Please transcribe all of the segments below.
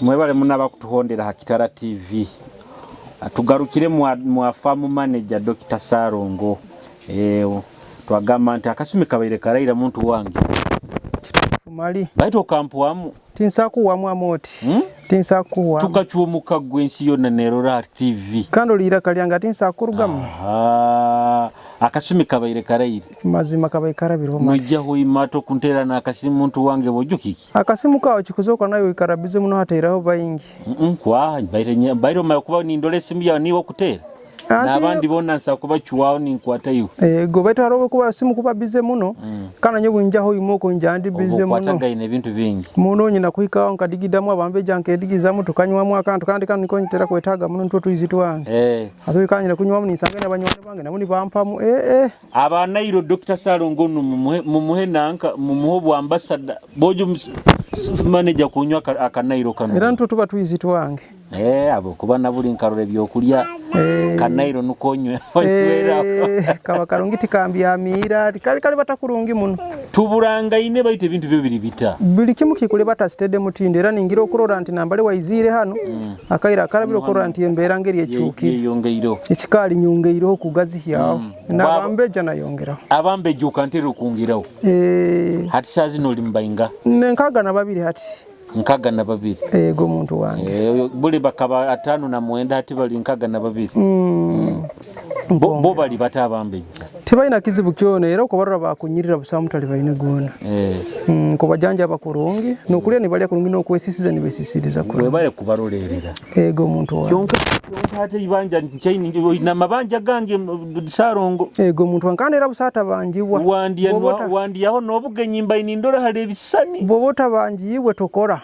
Mwebale muno abakutuhondera ha Kitara TV. Tugarukire mwa farm manager Dr. Sarongo. Twagamba nti akasumi kabaire karaira muntu wange. Mali. Baitu okampwamu. Tinsakuwamu amoti. Tinsakuwamu. Tukacwa omukago ensi yona nerora ha TV. Kandi oli iraka lyange tinsakurugamu. Akasumi kabaire karaire. Mazima kabaire karabire omali. Noija hoima tokuntera n'akasimu muntu wange bojo kiki? Akasimu kawe kikuzoka nawe oikara bize muno hatairaho baingi. Kwa baire omaye kuba nindora esimu yawe niwe okutera. N'abandi bona nsa kubacwaho ninkwata iwe. Ego baitu haroho kuba simu kuba bize muno. Kana nyowe njaho imoko nja ndi bize muno. Okwatagaine ebintu bingi. Muno nyina kuhikaho nkadigidamu abambeja nkedigizamu tukanywamu akantu kandi kanu niko ntera kwetaaga muno nitwo twizi twange. Aso kanyina kunywamu ninsanga n'abanywani bange nabo nibampamu. Abanairo Dr. Salongo mumuhe nanka mumuhe obwambasada bojo manager kunywa akanairo kano. Era nitwo tuba twizi twange. Abo kuba nabuli nkarora ebyokulya kanairo nuko onywera. Kaba karungi tikambyamiira kali kali batakurungi muno. Tuburangaine baitu ebintu byo biri bita. Buli kimu kikule bata stede mutinde era ningira okurora nti nambale waizire hano akaira akarabira okurora nti embeera ngeri ekyukire. Yeyongeireho. Ekikaali nyongeireho kugazihyaho. Nabambeja nayongeraho. Abambeja okantera okungiraho. Hati saa zino oli mubainga? Nenkaga na babiri hati. 62. Ego muntu wange. Buli bakaba 59 hati bali 62. Bo bali bata abambejja. Tibalina kizibu kyona era okubarora bakunyirira busa mutali balina gwona. Nkubajanja bakurungi n'okulya nibalya kurungi n'okwesisiza nibesisiriza kurungi. Webale kubarolerera. Ego muntu wange. Kyonka ate ibanja nchaini na mabanja gange Sarongo. Ego muntu wange kandi era busa atabanjibwa. Wandiyaho n'obugenyi mbaini ndora hali ebisani. Bwoba otabanjibwe tokora.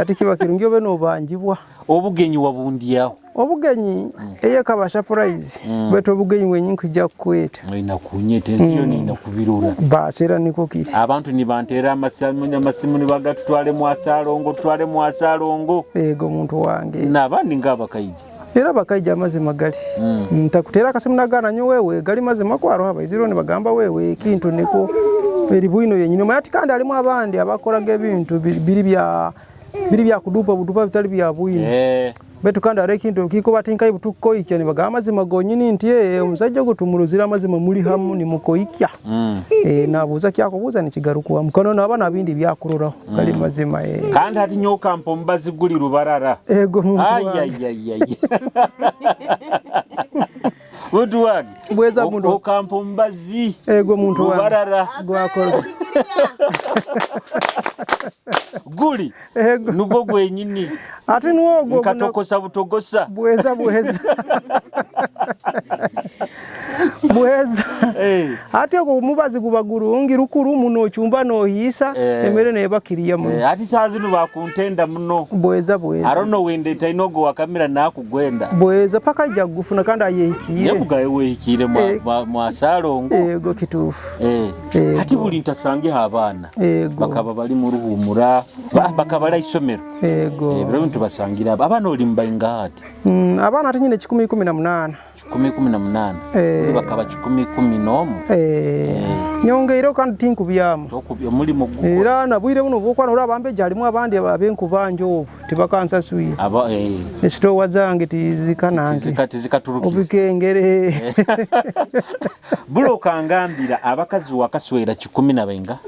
Ate kiba kirungi obe n'obanjibwa. Obugenyi wabundiyaho. Obugenyi eye kaba surprise. Baitu obugenyi bwenyi nkujja kukweta. Ina kunyeta ensi yona ina kubirora. Basi era niko kiri. Abantu nibantera amasimu nibagatutwale mwa Salongo, tutwale mwa Salongo. Ego muntu wange. N'abandi ng'abakaija. Era bakaija amazima gali. Ntakutera akasimu nagana nyo wewe gali mazima kwaro abaiziro nibagamba wewe ekintu niko eri bwino yenyini. Ati kandi alimu abandi abakoraga ebintu biri bya kudupa budupa bitali bya bwino. Betu kandi ari ekintu kiko batinka ibutukoikya nibagamba amazima gonyini nti omusajja ogwo tumuruzira amazima muri hamu nimukoikya. Nabuuza kyakubuuza nikigaruka mukono naba nabindi byakuroraho kali mazima. Kandi hati nyoka mpo mbazi guli rubarara. Ego muntu wange. Ay. Muntu wange. Bweza muntu. Okampo mbazi. Ego muntu wange. Rubarara. Gwakora. Guli. Ego. Nugwo gwenyini. Ate nuwo nkatokosa butogosa. Bweza bweza. Bweza. Ate ogwo mubazi guba gurungi rukuru muno chumba nohisa emere nebakiriya muno. Ati saa zino bakuntenda muno. Bweza bweza. Arono wende tainogo wakamira nakugwenda. Bweza paka ija gufuna kandi ayehikiire. Yabugaye wehikiire mwa Salongo. Ego kituufu. Ati buli ntasange abaana. Bakaba bali mu ruhumura bakaba isomero. Ego. Ebiro bintu basangira abaana oli mbainga ati. Abaana ati nyine 118. 118. Bakaba 111. Nyongeire kandi tinkubyamu. Tokubya mulimo gukora. Era nabwire buno bwokwana ora abambeja alimu abandi abenkubanja obu tibakansasuye. Aba Esitowa zange tizikanange. Tizikaturukiza. Obikengere. Bulo kangambira abakazi wakaswera 10 na benga.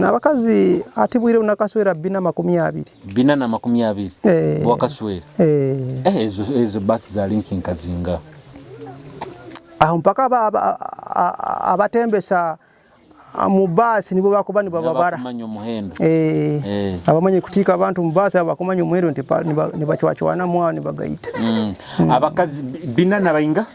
Abakazi ati bwire unakaswera 420. 420. Wakaswera. Ezo basi za linking kazinga. Aho mpaka abatembesa mu basi nibo bakuba nibababara. Abakumanya omuhendo. Abamanye kutika abantu mu basi abakumanya omuhendo nti nibachwachwana mwa nibagaita. Abakazi 4 na bainga?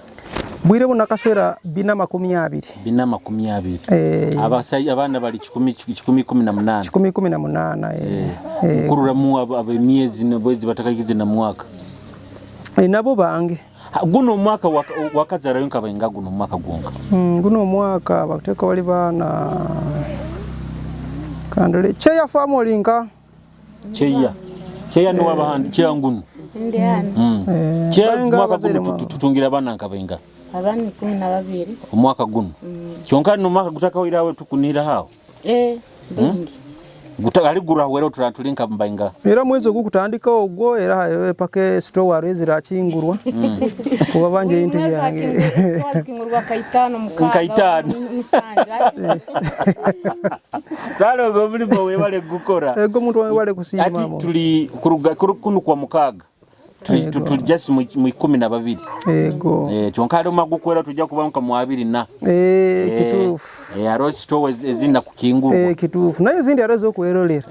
Bwire bunakaswera 420. 420. Abasajja abaana bali 118. 118. Kururamu abemyezi n'obwezi batakagize na mwaka. Nabo bange. Guno omwaka wakazarayo nkabainga guno omwaka gwonka. Guno omwaka bakuteka bali bana kandole cheya famu olinka. Cheya. Cheya no abahandi cheya ngunu. Ndiana. Cheya mwaka guno tutungira bana nkabainga. Abana 12. Omwaka guno. Kyonka no mwaka gutakawirawe tukunira hao. Bingi. Ali gurahwera tura tuli nka mbainga. Era omwezi ogukutandika ogwo era hariho paka store ezirakingurwa kuba banje ebintu byange. Zikingurwa kaitaano mukaaga. Nkaitaano. Musanju. Salongo omulimo webale gukora. Ego omuntu wange wale kusiima. Ati tuli kuruga kunu kwa mukaaga. Tuli just mu 12. Ego. Kyonka hariho magukwera tujja kuba nka mu 24. Kituufu. Hariho store ezina kukingurwa. Kituufu. Naye ezindi hariho ez'okwerorera.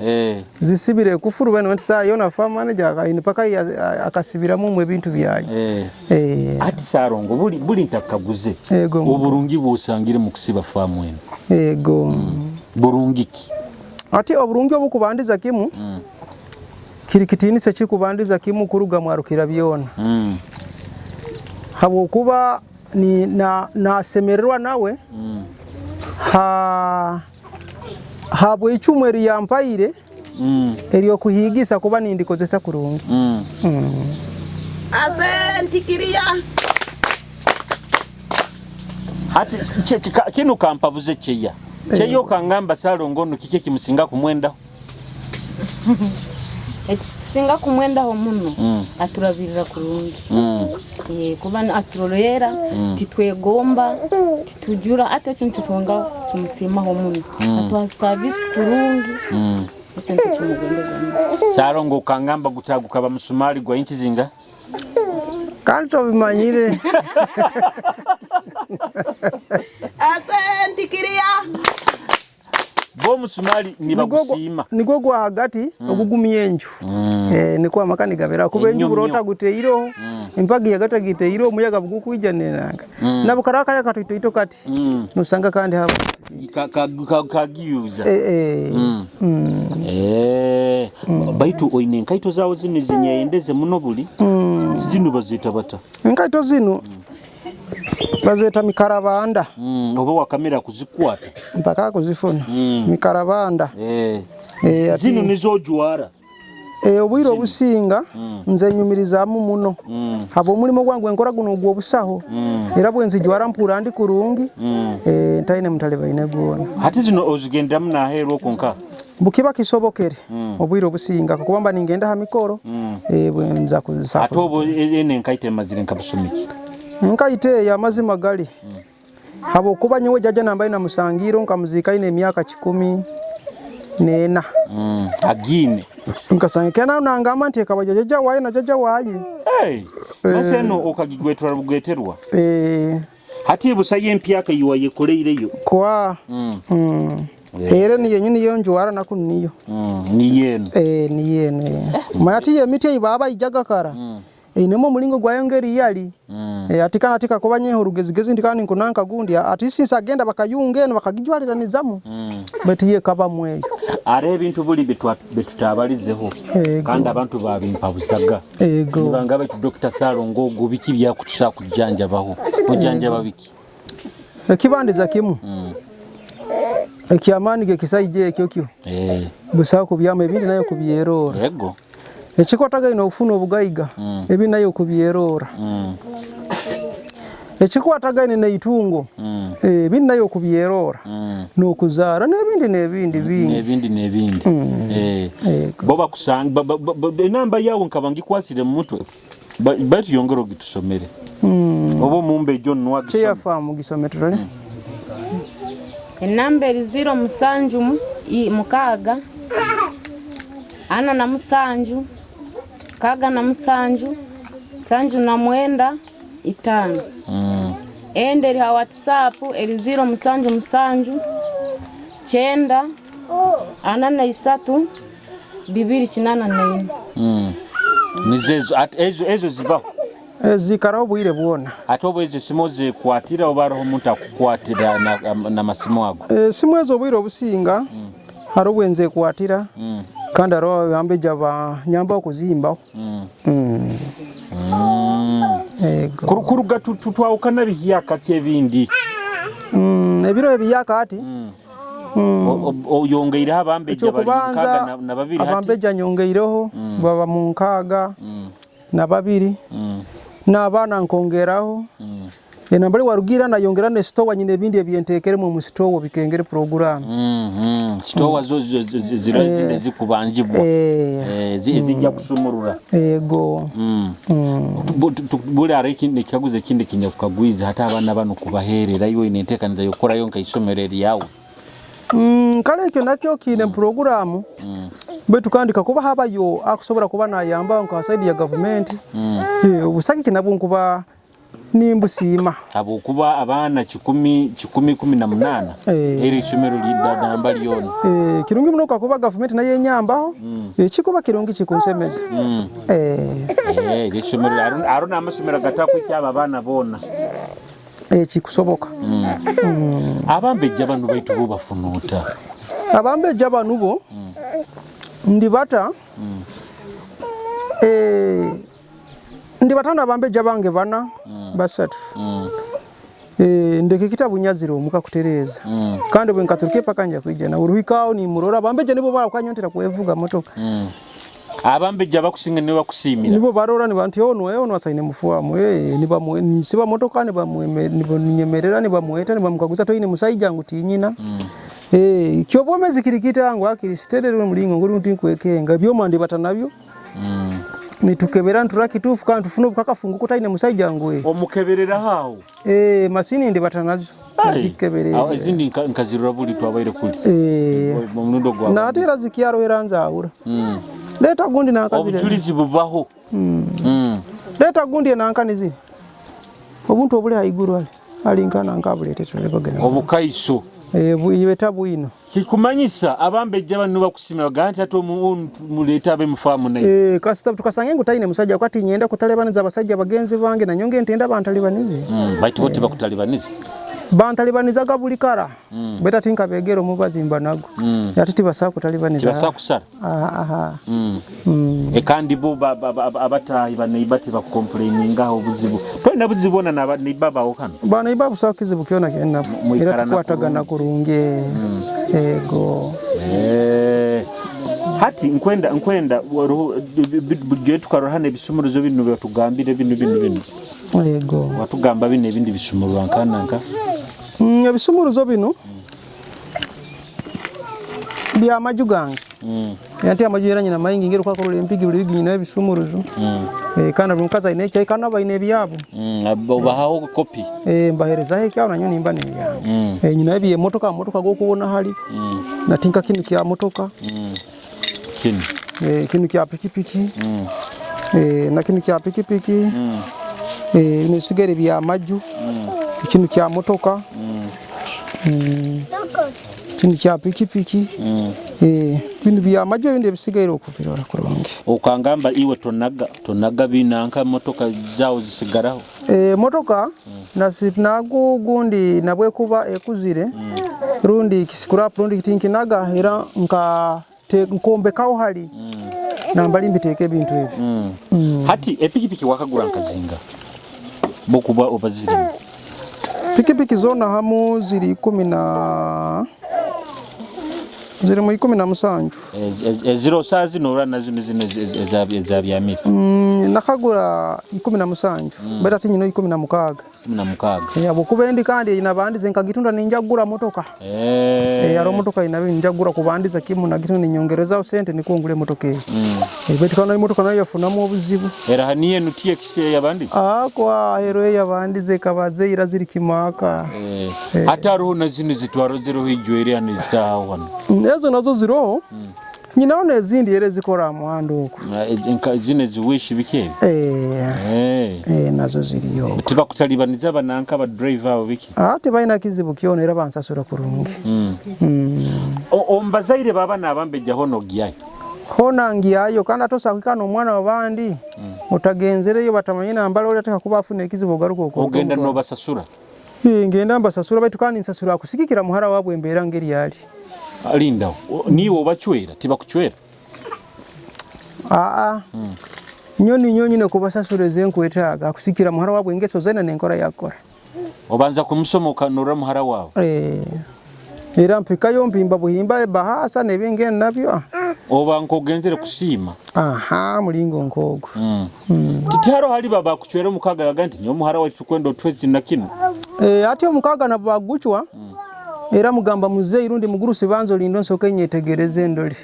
Zisibire kufuru bano nti saa yona farm manager akaini paka akasibiramu mu ebintu byayo. Ati Salongo buli ntakaguze. Ego. Oburungi bwosangire mu kusiba farm eno. Ego. Burungi ki? Ati oburungi obukubandiza kimu. Kiri kitinisa kikubandiza kimu kuruga mwarukira byona. Habwokuba ni nasemererwa nawe. Habwe icumu eri yampaire eryokuhigisa kuba nindikozesa kurungi. Asentikiria. Hati kinu kampabuze cheya. Cheyo kangamba Salongo no kike kimusinga kumwenda. Ekisinga kumwendaho muno aturabirira kurungi. Kuba aturorera titwegomba titujura ate ekintu twonga kumusiimaho muno. Atuha service kurungi. Ekyo nikyo kimugondeza muno. Salongo kangamba gutagukaba musumali gwa inchi zinga? Kandi tobimanyire. Asentikiria. Bo musumali nibagusiima. Nigwo gwa hagati ogugumya enju. Niko amaka nigabera kuba enju burota guteiro empagi yagata giteiro omuyaga bugukwija nenanga. Nabukaraka yakatoito kati. Nusanga kandi haba kagiyuza. Baitu oine enkaito zawo zino zinyeyendeze muno buli. Zino bazita bata. Enkaito zino bazeta mikarabanda. Oba wakamera kuzikwata mpaka kuzifuna. Mikarabanda. Zino nizo jwara. Obwire obusinga nze nyumirizaamu muno. Haba omulimo gwange enkora guno ogw'obusaho. Era bwenzijwara mpura ndi kurungi. Ntaine mutale baine gwona. Hati zino ozigenderamu naheerwa okwo nka? Bukiba kisobokere obwire obusinga kuba mba ningenda ha mikoro. Bwenza kuzisa. Ate obo ene enkaito emazire nka busumiki? Enkaito eyo amazima gali. Habwokuba nyowe jaja nambaye namusangiro nkamuzika ine emyaka 14. Agine. Nkasanga kena nangamba nti ekaba jaja waye na jaja waye. Hey, mase no okagigwetura bugweterwa. Hati busaye empyaka yiwa yekoleireyo. Kwa. Era ni yenyini yonjwara nakuniyo. Ni yenu. Ni yenu. Mayati ye miti ibaba ijaga kara. Inemo mulingo gwa yongeri yali. Atikana atika kuba nyeho rugezigezi ndikani nkunanka gundi ati sinsa agenda bakayunge no bakagijwaliranizamu. Bati ye kaba mweyo. Are ebintu buli bitutabalizeho. Kandi abantu babimpabuzaga. Nibanga bati Dr. Salongo ogo biki byakutusa kujanjabaho. Kujanjaba biki? Ekibandiza kimu. Ekyamani ge kisaije ekyo kyo. Busa kubyama ebindi nayo kubyerora. Yego. Ekikwataga ino okufuna obugaiga ebi nayo kubyerora. Ekikwataga ine neitungo ebi nayo kubyerora. N'okuzaara n'ebindi n'ebindi bingi. N'ebindi n'ebindi. Boba kusanga enamba yawe nkaba ngikwasire mu mutwe. Baitu yongera ogitusomere. Oba mumbe John nwagisome. Cheyafamu gisome tutale. Enamba eri 0 musanju mukaaga 47 67 79 5. Ende eri ha WhatsApp eri 0 7 7 9 43 284. Nizezo ezo ezo zibaho. Zikaraho bwire bwona. Ate obo ezo simu zekwatira oba hariho omuntu akukwatira na masimu ago? Simu ezo obwire obusinga hariho bwenzekwatira kandi hariho abambeja banyamba okuzimbaho. Kuruga tutwawukana bihyaka ki ebindi? Ebiro ebiyaka ati Oyongeireho abambeja bari nkaaga na babiri hati? Abambeja nyongeireho baba mu nkaaga na babiri n'abaana nkongeraho. Nambere warugira nayongera nesitowa nyine ebindi ebyentekeremu omu sitowa bikengere poroguramu. Sitowa zo zira zindi ezikubanjibwa ezijja kusumurura. Ego. Buli hariho ekindi ekikaguzo ekindi ekinyakukagwize hati abaana banu kubaherera iwe oine entekaniza y'okukorayo nka isomero eryawe? Kale ekyo nakyo kiine puroguramu baitu kandi kakuba habayo akusobora kuba nayambaho nka saidi ya gavumenti, obusagiki nabwo nkuba nimbusiima. Habwokuba abaana kikumi 118 eri isomero namba lyona. Kirungi muno kakuba gavumenti nayo enyambaho, kikuba kirungi kikunsemeza. Eri isomero hariho n'amasomero agatakuhikya abo abaana boona. Kikusoboka. Abambejja banu baitu bo bafuna ota? Abambejja banu bo ndibata ndibata abambejja bange bana basatu. Ndeka ekitabu nyazire omuka kutereeza kandi bwe nkaturuka epaka nja kwija nawe ruhikaaho nimurora abambejja nibo barakanyotera kwevuga motoka. Abambejja abakusinga nibo bakusiimira. Nibo barora niba nti onu asaine mufuamu nisiba motoka ninyemerera nibamweta nibamukaguza toine musaija ngu tinyina. Kyobwomezi kiri kitango akiri siterere omulingo ngu nti nkwekenga ebyoma ndibata nabyo. Nitukebera ntura kitufu kandi tufuna obukakafu ngu kutaine musaija ngu Omukeberera aho. Masini ndibata nazo. Zikeberera. Ezindi nkazirora buli twabaire kuli. Omurundi ogwa. Natera zikyaro era nzahura. Leta gundi nankazire. Obujulizi bubaho. Leta gundi nankanizi. Obuntu obuli haiguru ali. Ali nkana nkabulete tulebagena. Obukaiso. Bweta bwino. Kikumanyisa abambejja banu bakusimira ganti ate muleta abe mufamu naye. Kasita tukasange ngu taine musajja kwati nyenda kutalebaniza abasajja bagenzi bange na nyonge ntenda bantalebanize. Baitu bote bakutalebaniza. Bantalebanizaga buli kara. Beta tinka begero mubazimba nago. Ate tibasa kutalebaniza. Tibasa kusara. Kandi bo abatahi baneiba bakucomplaininga obuzibu. Twina buzibu bona na neiba bawo kano. Bana iba busaho kizibu kyona kyena. Era tukwatagana kurungi. Ego. Hati nkwenda bujye tukarohana ebisumuruzo bino byatugambire bino. Ego. Watugamba bino ebindi bisumurwa nkananka. Ebisumuruzo bino bya maju gange. Yanti amaju era nyina maingi ngero kwakorora empigi buli wigi nyina ebisumuruzo. Kana buli mukazi aine ekyayi kana baine ebyabo. Obahaho kopi. Mbaherezaho ekyabo nanyo nimba n'ebyange. Nyina ebiye motoka gokubona hali. Natinka kinu kya motoka. Kinu. Kinu kya pikipiki. Na kinu kya pikipiki. Bino sigere bya maju. Kinu kya motoka. Kinu kya pikipiki. Bino bya maju ebindi ebisigaire okubirora kurungi. Okangamba iwe tonaga binanka motoka zawo zisigaraho. Motoka nago gundi nabwekuba ekuzire. Rundi kisikurapu rundi kitinkinaga era nka nkombekaho hali. Nambali mbiteeka ebintu ebyo. Hati epikipiki wakagura nkazinga. Bokuba obazirimu. Pikipiki zona hamu ziri 10 na ziri mu 17. Eziro saa zino ora nazo zino ezabyamire. Nakagura 17. Bata tinyino 16. 16. Abokuba endi kandi inabandize nkagitunda ninjagura motoka. Yaro motoka inabi ninjagura kubandiza kimu na gitunda ninyongerezaho sente nikwo ngule motoka eyo. Baitu kana motoka nayo yafunamu obuzibu. Era haniye nutie kise yabandize. Kwa hero yabandize kabaze ira ziri kimaka. Hata hariho na zino zitwaro ziriho ijwere hano zitaho hano. Ezo nazo ziroho. Nyinaona ezindi ere zikora muhanda oku. Zino ziwishi biki? Nazo ziriyo. Tibakutalibaniza bananka ba driver abo biki? Tibalina kizibu kyona era bansasura kurungi. Ombazaire baba nabambejja hono gyayo. Hona ngiyayo kandi atosa kwikana omwana wabandi. Otagenzereyo batamanye nambala oli ateka kuba afuna ekizibu ogaruka okwo. Ogenda nobasasura? Ngenda mbasasura baitu kandi nsasura kusigikira muhara wabwe embeera ngeri yali. Linda, niwe obachwera tibakuchwera? Nyoni nyoni kubasasura ezenkwetaaga kusikira muhara wabwe engeso zena nenkora yakora. Obanza kumusoma ukanura muhara wawe? Era mpikayo mpimba buhimba bahasa nebingenda nabyo. Oba nk'ogenzere kusiima. Aha, mulingo nk'ogwo. Tiharo hali baba kuchwera omukaga baga nti nyowe muhara waitu tukwenda otuhe kinu na kinu. Ati omukaga nabo bagucwa era mugamba muzeeyi rundi mugurusi banza olinde nsooke nyetegereze ndole.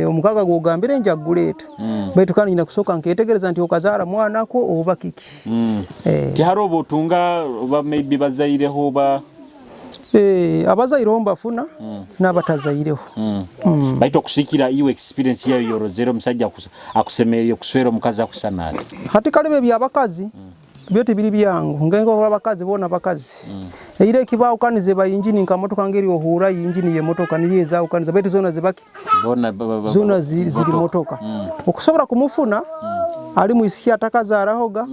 Omukaga gwogambire nja kuguleeta. Baitu kandi nyina kusooka nketegereza nti okazaara mwana ko oba kiki. Tiharo oba otunga oba maybe bazaireho oba Abazaireho mbafuna n'abatazaireho. Baitu okusikira iwe experience yayo yorozere omusajja akusemerire kuswera omukazi akusana ati. Hati kaliba eby'abakazi byo tibiri byangu ngenga abakazi boona bakazi. Eira ekibahukaniza eba yingini nka motoka ngeri ohuura yingini y'emotoka niyo ezahukaniza baitu zoona ziba ki? Zoona ziri motoka. Okusobora kumufuna ali mwisiki atakazaarahoga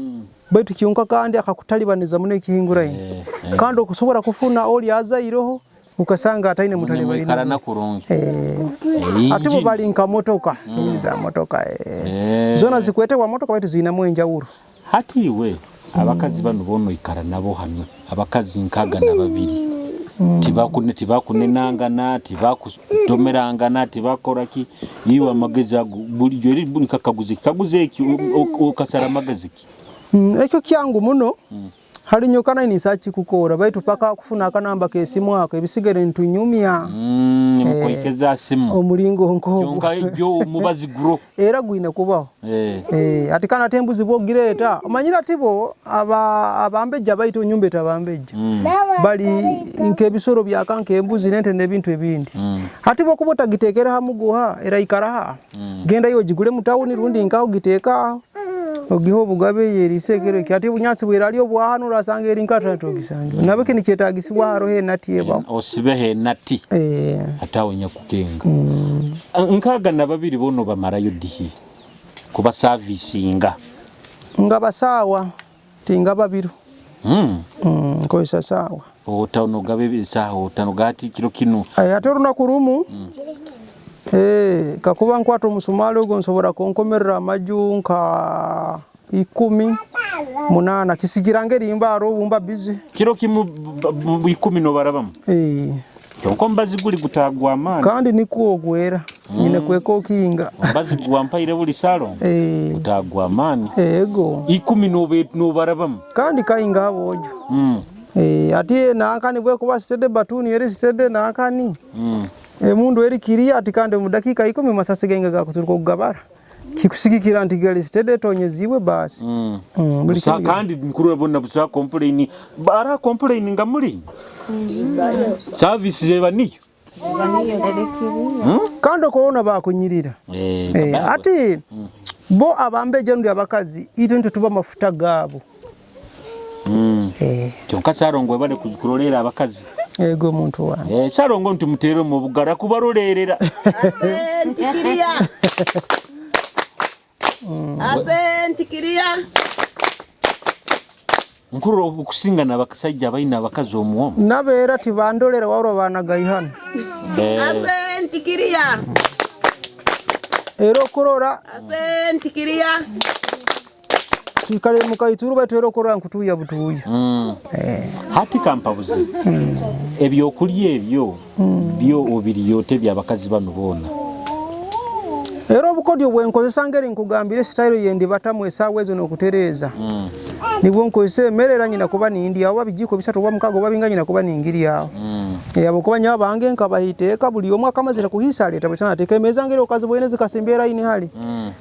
baitu kyonka kandi akakutalibaniza muno ekihinguraine. Kandi okusobora kufuna oli azaireho okasanga ataine mutalibaine. Nimwikarana kurungi. Ati bo bali nka motoka, za motoka. Zoona zikwetebwa motoka baitu ziinemu enjawulo. Hati iwe abakazi banu boona oikara nabo hanu, abakazi 62, tibakunenangana, tibakutomerangana, tibakora ki, iwe amagezi ago bulijo eri nkakaguza ekikaguzo eki okasara amagezi ki? Ekyo kyangu muno, hali nyowe kandi ninsobola kukikukora baitu paka kufuna akanamba k'esimu ako ebisigere nitunyumya. Nimukwekeza simu. Omulingo nk'ogwo. Kyonka egyo omubazi guroho. Era gwine kubaho. Ati kandi ate embuzi bw'ogireeta, omanyire ati bo abambejja baitu nyumba etabambejja bali nk'ebisoro byaka nk'embuzi n'ente n'ebintu ebindi. Hati bw'okuba otagiteekere ha muguha eraikara aho, genda iwe ogigule mu tawuni rundi nkaha ogiteeke aho, ogihe obugabe eyeriise ekiro eki. Hati obunyansi bwerarya obwa hanu orasanga eri nka togisange. Nabwo nikyetagisibwa haroho enati ebaho. Osibeho enati ate aho nyakukenga. 62 boona obamarayo dihi kubasavisinga? Ngaba saawa, tingaba biro. Nkozesa saawa. Otano ogaba esaawa, otano ogaba ati kiro kinu. Ate orunaku rumu, kakuba nkwata omusumaali ogwo nsobora kunkomerera amaju nka 18 kisigikira ngeri mba haroho obu mba busy. Kiro kimu 10 nobarabamu? Kyonka omubazi guli gutagwa amaani. Kandi nikwo ogwera, nyine kweka okinga. Omubazi gwampaire buli salo gutagwa amaani. Ego. 10 nobarabamu? Kandi kainga aboojo. Ati nankani bwekuba steady batuni eri steady nankani emundu eri clear ati kandi omu dakiika 10 masasi gainga gakuturuka okugabara. Kikusigikira nti gali steady etonyezibwe basi. Kandi nkurora bona busa complain, bara complain nga muli service zeba niyo. Kandi okubona bakunyirira. Ati bo abambeja rundi abakazi itwe nitwe tuba mafuta gaabo. Kyonka Sarongo webale kuroleera abakazi. Ego omuntu wange. Sarongo nti muteere omu bugara kubaroleerera. Asentikiriya. Asentikiriya. Nkurora okusinga n'abakasaija abaine abakazi omu omu. Nabeera tibandolera wabura banagaihana. Asentikiriya. Era okurora. Asentikiriya. Twikale mukaituru baitu era okurora nkutuuya butuuya. Hati kampabuze, ebyokulya ebyo byo obirya ota eby'abakazi banu boona? Era obukodyo bwenkozesa ngeri nkugambire sitayiro yendibatamu esaawa ezo n'okutereeza nibwo nkozesa emere era nyina kuba nindyaho oba bijiiko bisatu oba mukaaga oba binga nyina kuba ningiryaho. Habwokuba nyowe abange nkabaha iteeka buli omu akamazire kuhiisa aleeta buli nateeka emeeza ngeri okaziboine zikasimba erayini hali.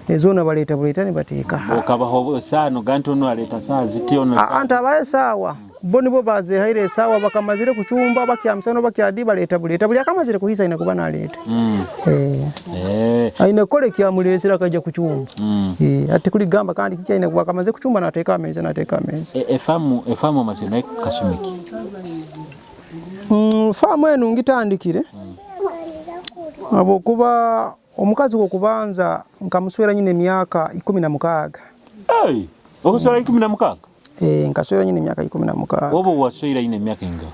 Ezoona baleeta buleeta nibateeka ha. Okabaha esaaha noga nti onu aleeta saaha ziti onu saaha. Anti abaha esaawa bo nibo bazehaire esaawa bakamazire kucumba bakyamusana oba kyadi baleeta buleeta buli akamazire kuhiisa aine kuba naleeta. Aine kukora ekyamuleesire akaija kucumba. Hati kuligamba kandi kiki aine kuba akamazire kucumba nateeka aha meeza nateeka aha meeza. Efaamu omazire nayo kasumi ki? Faamu enu ngitandikire habwokuba Omukazi w'okubanza nkamuswera nyine emyaka 16. Hey, okaswera 16? Nkaswera nyine emyaka 16. Oba owaswera aine emyaka ingaha?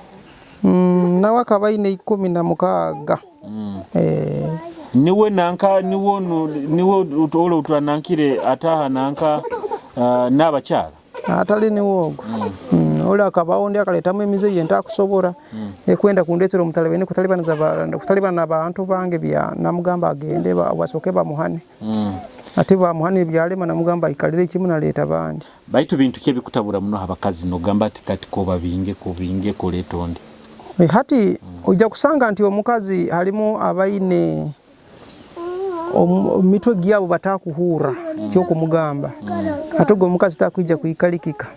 Nawe akaba aine 16. Niwe nanka niwe onu niwe ole otwanankire ataha nanka n'abakyara? Atali niwe ogwo. Oli akabaho ondi akaletamu emize ye ntakusobora ekwenda kundetera omutalibani kutalibana abantu bange bya namugamba agende basoke bamuhane. Ate bamuhana ebyalema namugamba aikalire kimu naleeta bandi. Baitu bintu ki ebikutabura muno ha bakazi nogamba ati kati kobabinge kobinge koleeta ondi? Hati oija kusanga nti omukazi halimu abaine omu mitwe gyabo batakuhurra kyokumugamba. Hati ogu omukazi takwija kwikalikika.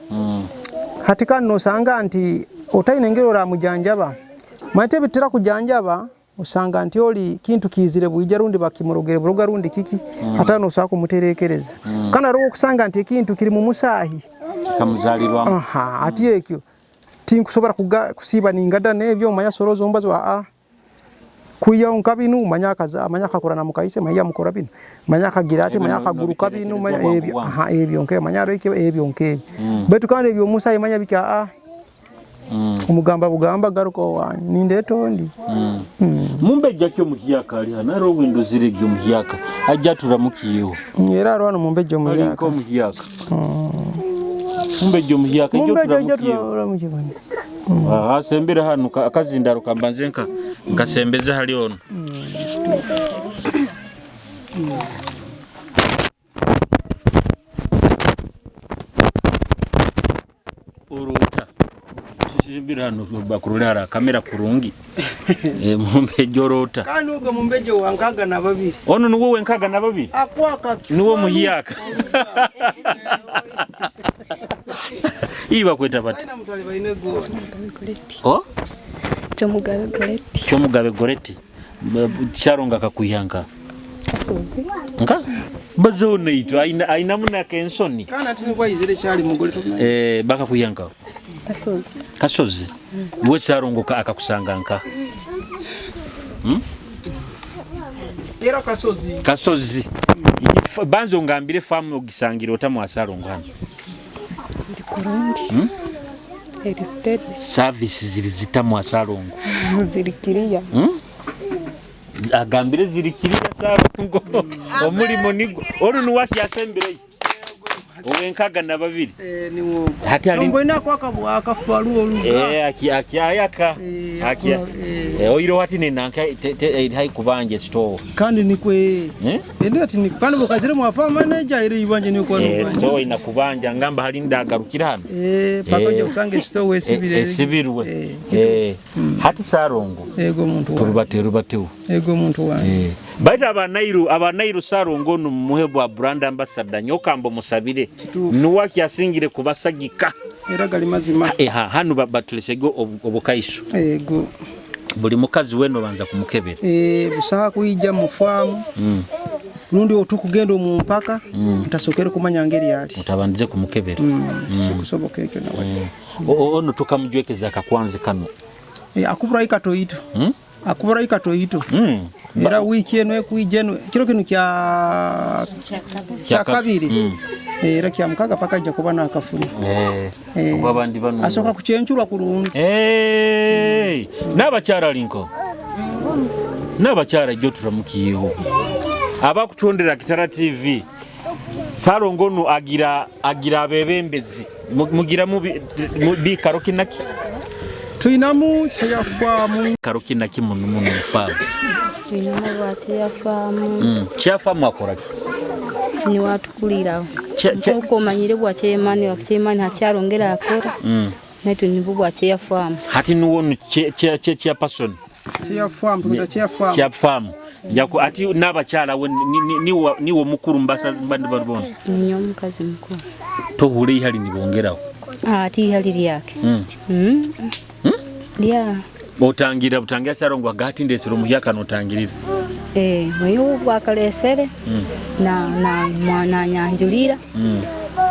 Hati kandi nosanga nti otaine engeri oramujanjaba, manya ebitutera kujanjaba osanga nti oli kintu kiizire bwija rundi bakimurogere buroga rundi kiki, hati aho nosobora kumuterekereza. Kandi haroho okusanga nti ekintu kiri mumusaahi. Kikamuzalirwamu. Hati ekyo tinkusobora kusiiba ningada n'ebyo manya soroza omubazi aa. Kwihaho nka binu manya manya akakora na mukaise manya yamukora binu manya akagira ati manya akaguruka binu manya ebyo ebyo nk'ebyo manya haroho ebyo nk'ebyo. Baitu kandi eby'omusahi manya biki aa omugamba bugamba garuka owanyu nindeeta ondi. Mumbejja ki omuhyaka ali hanu? Haroho owendozire egi omuhyaka aija aturamukiyeho. Era haroho hanu mumbejja omuhyaka. Ali nk'omuhyaka. Mumbejja omuhyaka aija oturamukiyeho. Aha sembera hanu akazindaro kambanze nka nkasembeze hali ono. Oroota sembera hanu bakurole hara kamera kurungi. Mumbejja oroota. Kandi ogwo mumbejja owa 62. Onu nuwe owe 62? Akwaka Nuwe omuhyaka. Ii bakweta bata? Oh? Kyomugabe Goreti. Kyomugabe Goreti. Sharonga akakwiha nka? Kasozi. Nka? Bazeho naitwe ainamu nakensoni. Kandi ati nibwo aizire kyali mugore tokumanya. Bakakwiha nka? Kasozi. Kasozi. We Sharongo akakusanga nka? Era Kasozi. Kasozi. Banza ongambire famu ogisangire ota mwa Sharongo hano? Eri kurungi. Eri steady. Service ziri zita mwa Salongo? Ziri clear. Agambire ziri clear Salongo. Omulimo nigwo. Onu nuwe akyasembireyo. Owenkaga na babiri. Hati ali Nomboine ako akafaru oluga. Akyayaka. Akya. Oiro hati nenanka eri kubanja store. Kandi nikwe. Ende ati ni kandi bukazire mu farm manager eri ibanje nikwa no. Store inakubanja ngamba hali ndagarukira hano. Paka uje usange store wesibire. Esibirwe. Hati Salongo. Ego muntu wa. Turubate rubateho. Ego muntu wa. Baita abanairu Salongo no muhe bwa brand ambassador nyokambo musabire. Nuwaki asingire kubasagika. Era gali mazima. Hanu batulesego obukaiso. Ego. Buli mukazi weno banza kumukebera. Busaha kuija mu farm. Rundi otukugenda omu mpaka ntasokere kumanya ngeri yali. Utabandize kumukebera. Kikusoboka ekyo nawe. Ono tukamujwekeza akakwanzi kano. Akubura ikatoito. Akubura ikatoito. Era wiki eno ekuija eno kiro kino kya kabiri. Era kya mukaga paka ajja kuba nakafuna. Abandi bano asoka kuchenchurwa kurungi. N'abakyala linko. N'abakyala jjo turamukiyeho. Abakutondera Kitara TV. Salongo ono agira abebembezi. Mugira mu bikaro kinaki? Tuinamu chayafamu. Karo kinaki muno muno famu. Tuinamu bwa chayafamu. Chayafamu akora ki? Ni watukulira. Nkuko omanyire bwa chairman wa chairman hakyarongera akora. Naitu nibo bwa chayafamu. Hati nuwo cha person. Chayafamu tukuta chayafamu. Chayafamu. Yako ati n'abakyala we niwo mukuru mbasa bandi barubona. Ninyo mukazi mukuru. Tohure ihali nibongeraho. Ati ihali lyake. Ya. Otangira butangira Salongo agati ndesero muhyaka notangirira. Mweyo bwakalesere na na mwana nyanjulira.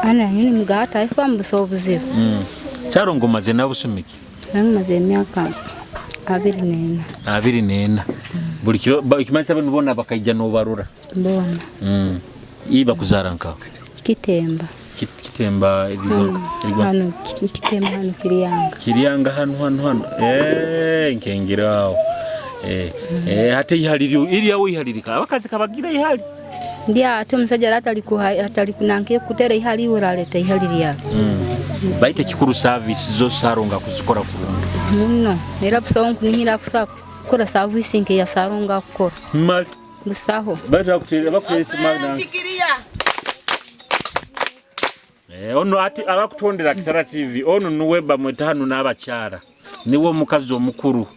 Ana nyini mugata ifa mbusobuzibu. Salongo maze nabusumiki. Maze emyaka 24. 24. Buli kiro ikimanisa abantu bona bakaija nobarura. Bona. Iba kuzara nka. Kitemba. Kitemba irigwa. Hano kitemba hano Kiriyanga. Kiriyanga hano. Nkengirao. Hate ihaliri iri awo ihalirika. Abakazi kabagira ihali. Ndia ate omusajja atali kunanke kutera ihali uraleta ihali lyake. Baita ekikuru service zo Sarongo kuzikora kurungi. Muno era busaho nkunihira kusobola kukora saavisi nk'eya Sarongo akukora. Mali Busaho. Baita bakuteresa mali nange. Ono ati abakutondera Kitara TV ono nuwe bamweta hano n'abakyala niwe omukazi omukuru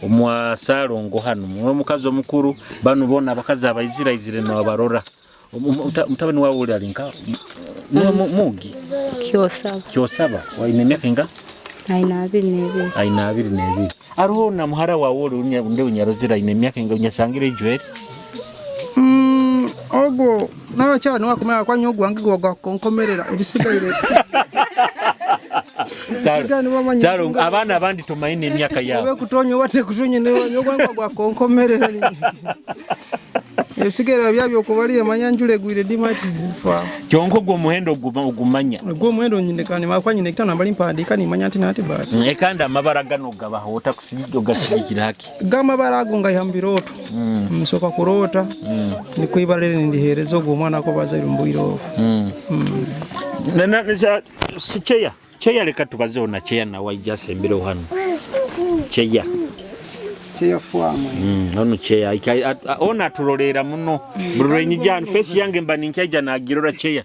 omwa Sarongo hano niwe omukazi omukuru bano bona abakazi abaiziraizire nobarora. Mutabani wawe uli alinka mugi Kyosaba. Kyosaba waine emyaka inga? Aina 22. Aina 22. Aroho na muhara wawe uli nde unyarozera aine emyaka inga unyasangire ijweri? Ogwo n'abakyala niwe akumanya kwa nyowe gwange gwakonkomerera ebisigaire. Sarongo abaana abandi tumaine emyaka yaabo. Obe kutonya oba tekutonya nyowe gwange gwakonkomerera. Ebisigaire byabyo okubaliya manya njura egwire dimati fa. Kyonka ogwo omuhendo ogumanya. Ogwo omuhendo nyine kandi makwa nyine kitana mbali mpandiika nimanya nti nati basi. Kandi amabara gano gabaho otakusigikira haki. Gamabara ago ngaiha mu birooto. Nsooka kuroota nikwo ibara eri nindiheereza ogwo omwana ako bazaire omu bwire obwo. Si cheya. Cheya leka tubazeho na cheya nawe aija asembireho hano. Cheya. Cheya fwamu. Ono cheya ona aturoleera muno. Buli lwenyija hano face yange mba ninkaija nagirora cheya.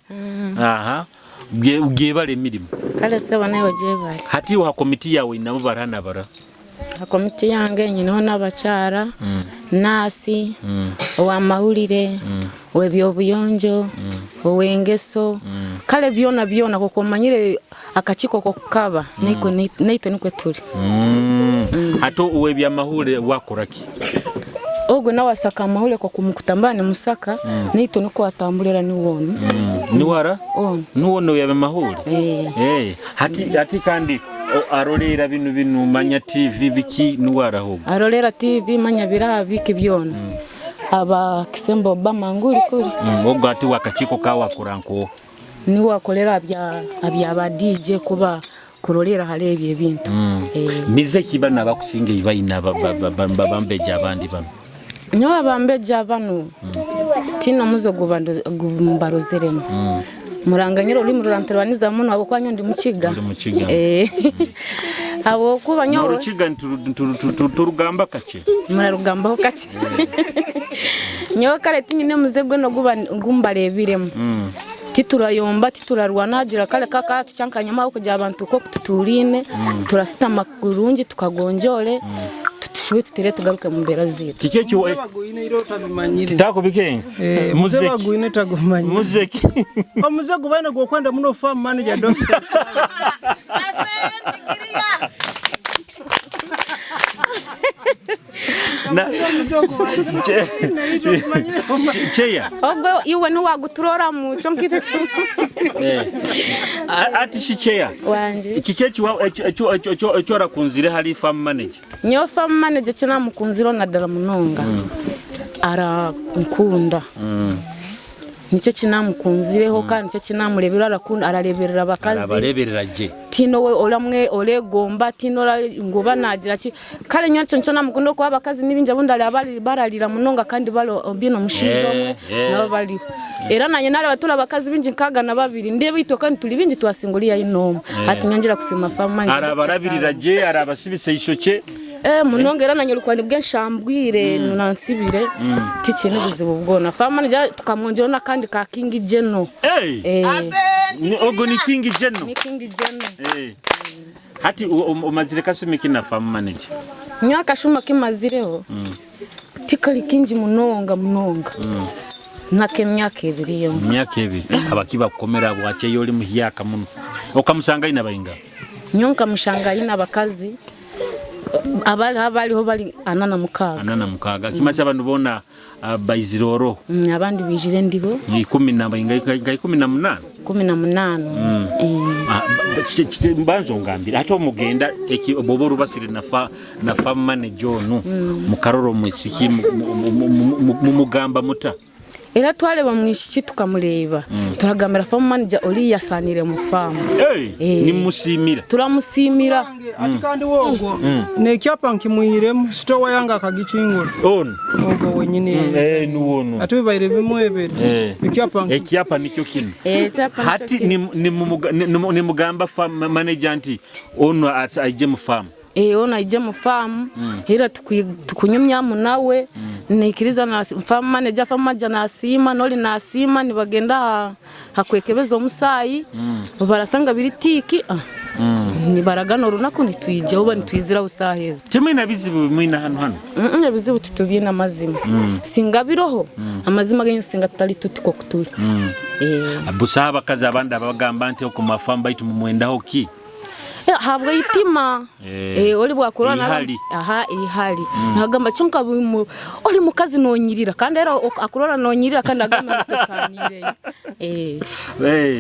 Aha. Gyebale emirimu. Kale sebo nawe gyebale. Hati wa komiti yawe nabo barana bara. Komiti yange nyinaho n'abakyara, nasi, ow'amawulire, ow'ebyobuyonjo, ow'engeso, kale byona byona kuko omanyire akakiiko kokukaba naitwe nikwe tuli. Ate ow'ebyamahulire wakora ki? Ogwo nawe asaka amahulire kokumukutambara ni musaka, naitwe nikwo atambulira niwe ono. Niwara? Ono. Niwe ono ow'ebyamahulire? Hati kandi arolera binu binu manya TV biki niwara hogo? Arolera TV manya biraha biki byona. Aba Kisembo Obama nguri kuri. Ogwo ati wakakiiko kawakora nko? Niwe akolera abya ba DJ kuba kurolera hali ebyo ebintu. Mize kiba nabakusinga ibaina bambeja abandi bano. Nyowe abambeja bano tina muzo gumbarozeremo. Muranganyira olulimi ruranterwaniza muno habwokuba nyowe ndi mukiga. Ndi mukiga. Habwokuba nyowe Orukiga turugamba kakye. Murarugambaho kakye. Nyowe kare tinyine muze gweno gumbarebiremu. Titurayomba titurarwana hagira kare kaka tucyankanyama kugira abantu ko tuturine turasitama kurungi tukagonjore tutushuwe tutere tugaruke mu mbera zitu. Kike kiwe Tako bikenga. Muzee bagwine tagumanyire. Muzeki. Omuze gubaine gwokwenda muno farm manager doctor. Na Cheya. Ogwo iwe ni waguturora muco nkite. Ati shi cheya. Wanje. Kike ekyo rakunzire hali farm manager. Nyo farm manager kina mukunziro na dala munonga. Ara nkunda. Nicyo kinamukunzireho kandi nicyo kinamurebera arakunda arareberera abakazi. Arabareberera je. Tino we oramwe oregomba tino ngoba nagira ki kale nyacyo ncyo namukunda ko abakazi nibinja bundi abali baralira munonga kandi balo bino mushijo omwe nabo bali. Era nanye nare batura abakazi binji nkaga na babiri ndebe ito kandi tuli binji twasinguriya inoma. Ati nyongera kusima farm manager. Arabarabirira je arabasibise ishoke. Munonga era nanye rukwani bwenshambwire nansibire tikintu buzibu bwona. Farm manager tukamwongera nakandi ka King Geno. Ogo ni King Geno. Ni King Geno. Hati umazire kasumi kina farm manager. Nyo akashuma kimazireho. Tikali kinji munonga munonga. Nake myaka ebiri yo. Myaka ebiri. Abakiba kukomera bwache yoli muhyaka muno. Okamusanga ina bayinga. Nyo nkamushanga ina abakazi. Abali abaliho bali 46. 46. Kimaze abantu bona baiziroro. Abandi bijire ndiho. Ni 10 na 18. 18. Mbanzo ngambira ate omugenda bobo rubasire na farm manager ono mukaroro mwisiki mumugamba muta. Era twareba mwishiki tukamureba turagambira farm manager ori yasanire mu farm. Hey, Eh. nimusiimira. Turamusimira. Ati kandi wogwo nekyapa nkimwiremu sitowa yange akagikingura Ono. ogwo wenyini. Eh, nuwono. Ati bibaire bimwebere. Eh. Ekyapa Ekyapa nikyo kino. Eh, ekyapa nikyo Hati kino. nimugamba farm manager nti ono aije mu farm. Eh, ono aije mu farm era tukunyumyamu nawe nikiriza na farm manager, farm manager nasiima noli nasiima nibagenda hakwekebeza omusaayi barasanga biri tiki nibaragana orunaku nitwija oba nitwizira busaha ezi. Timwina bizibu mwina hano hano. Ebizibu titubyine amazima singa biroho amazima genyu singa tutali tuti kokutuli. Busaha abakazi abandi abagamba nti oku mafamu baitu mumwendaho ki? Habwa itima. Eh. Oli bwakurora na Ihali. aha ihali nagamba kyonka oli mukazi nonyirira kandi era akurora nonyirira kandi agamba tusanire.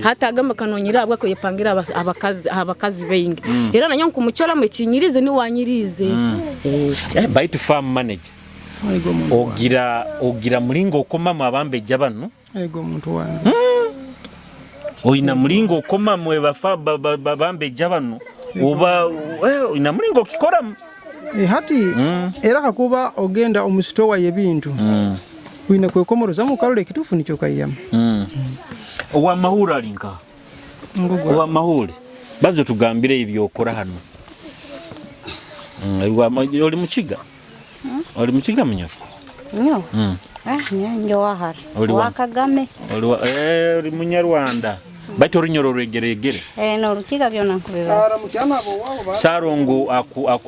Hata agamba kanonyirira abwa kuyepangira abakazi bengi. Era nanyo nkumuchora mwekinyirize ni wanyirize. Baitu farm manager. Ego muntu. Ogira mulingo okomamu abambejja bano. Ego muntu wange. Oyina mulingo okomamu ebafa bambejja bano. Oba oyina mulingo okikoramu. Hati era kakuba ogenda omu sitowa y'ebintu wine kwekomorozamu okarora ekituufu nikyo kaiyamu. Owamahuri ali nkaha? Owamahuri bazo tugambire ebyokora hano. Oli mukiga? Oli mukiga munyofu? Nyo. Nyo wahara. Oli wa Wa Kagame. Oli munyarwanda. Baitu orunyoro rwegeregere. No rukiga byona nkubibaza. Sarongo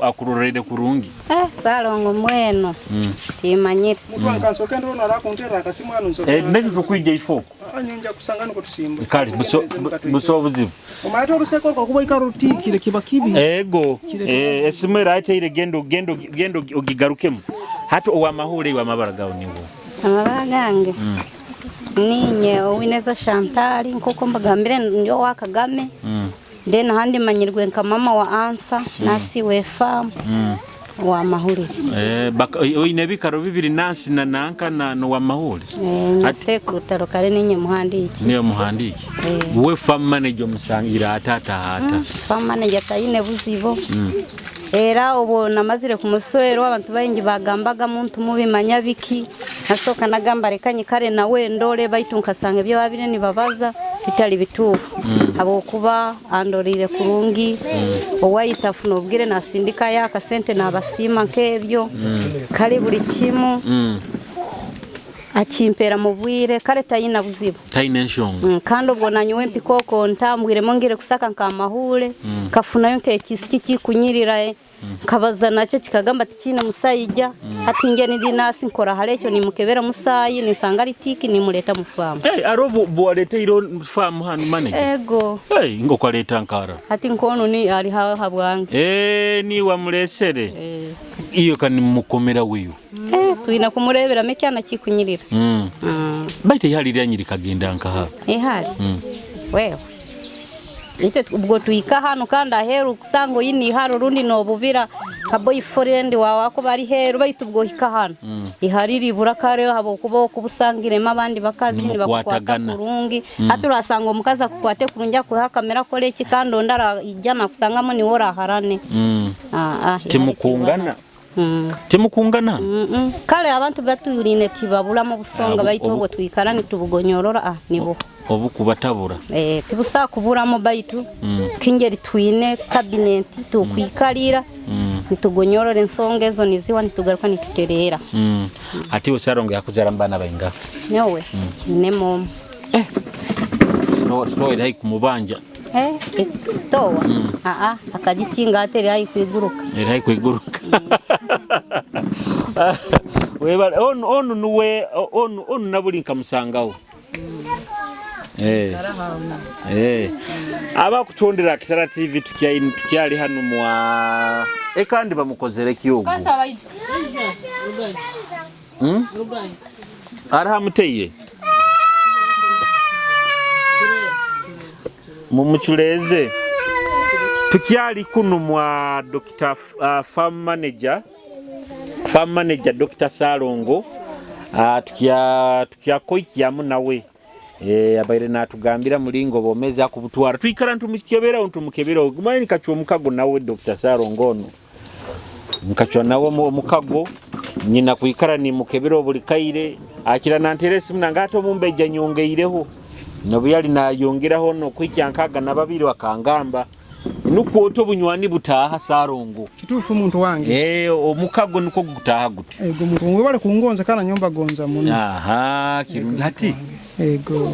akurorere kurungi. Sarongo mweno. Timanyire. Mutwa nkansoke ndona arakuntera akasimu hano nsoke. Nebi tukwija ifoko. Nyonja kusanga nuko tusimba. Kale buso buzibu. Omayata oluseko rwo kuba ikarutikire kiba kibi. Ego. Esimu erateire gendo gendo gendo ogigarukemu. Hati owamahuri wa mabara gawo niwo. Amabara gange. Ninye Owineza Chantal nkoko mbagambire nyo wa Kagame. Then handi manyirwe nka mama wa Ansa nasi we farm. Wa mahuri. Oine bikaro bibiri nasi na nanka na no wa mahuri. Nsekuru tarokare ninye muhandiki. Niyo muhandiki. We farm manager musangira atata hata. Farm manager tayine buzibo. Era obo namazire kumuswero abantu bayingi bagambaga muntu mubi manyabiki nasoka nagamba rekanye kare nawe ndole baitu nkasanga ebyo babire nibabaza bitali bitufu. Abo kuba andorire kurungi owayitafu nobwire nasindika yaka sente nabasima nkebyo kare buri kimu akimpera mu bwire kare tayina buzibu tayina enshonga. Kandi ubwo nanywe mpikoko ntambwiremo ngire kusaka nkamahure kafunayo ntekisiki kikunyirira kabaza nacyo kikagamba ati kine musayijya ati nge nidi nasi nkora harecyo nimukebera musayi nisanga ari tiki nimureta mu farm. Arobo bwaleta iro farm hano manager. Ego. Ngo kwaleta nkara. Ati nkono ni ari habwange. Ni wamulesere. Iyo kani mukomera wiyo. Tuina kumurebera mekyana kikunyirira. Baite ihali ryanyiri kagenda nkaha. Ihali. Wewe. Ite ubwo tuika hano kandi aheru kusango yini haro rundi no bubira ka boyfriend wawe ako bari heru baitu ubwo hika hano. Ihari ribura kare habo kubo kubusangirema abandi bakazi ni bakwata kurungi. Aturasanga omukazi kukwate kurungi kuha kamera kole iki kandi ondara ijana kusangamo ni wora harane. Timukungana. Timukungana. Kale abantu batuyurine tibabula mu busonga baitu ubwo twikara nitubugonyorora nibo. Obukubatabura. Tibusa kuburamo baitu kingeri twine cabinet tukwikalira nitugonyorora ensonga ezo niziwa nitugaruka nituterera. Ati osarongo yakuzara mbana bainga. Nyowe ne mom. Sto iri kumubanja. Stowa. Akagikinga ateri hayi kwiguruka. Eri hayi kwiguruka. Weba onu nuwe onu nabuli nkamusangawo. Abakutondera Kitara TV tukyali hano mwa kandi bamukozere kiyogo. Arahamuteye. Mumuchuleze. Tukyali kuno mwa Dr. Farm manager Dr. Salongo. Tukyakoikyamu nawe abaire natugambira mulingo bomezi akubutwara twikara ntumukeberaho ntumukeberaho gumaye nikacwa omukago nawe Dr. Sarongo ono nkacwa nawe omukago nyina kwikara nimukebera buli kaire akira nantera esimu nange ate omumbeja nyongeireho nobu yali nayongeraho nokwikya 62 wakangamba nukwo oto obunywani butaha Sarongo Kituufu muntu wange. Omukago nukwo gutaha guti. Ego muntu wange bali kungonza kana nyomba gonza muno. Aha, kirungi hati. Ego.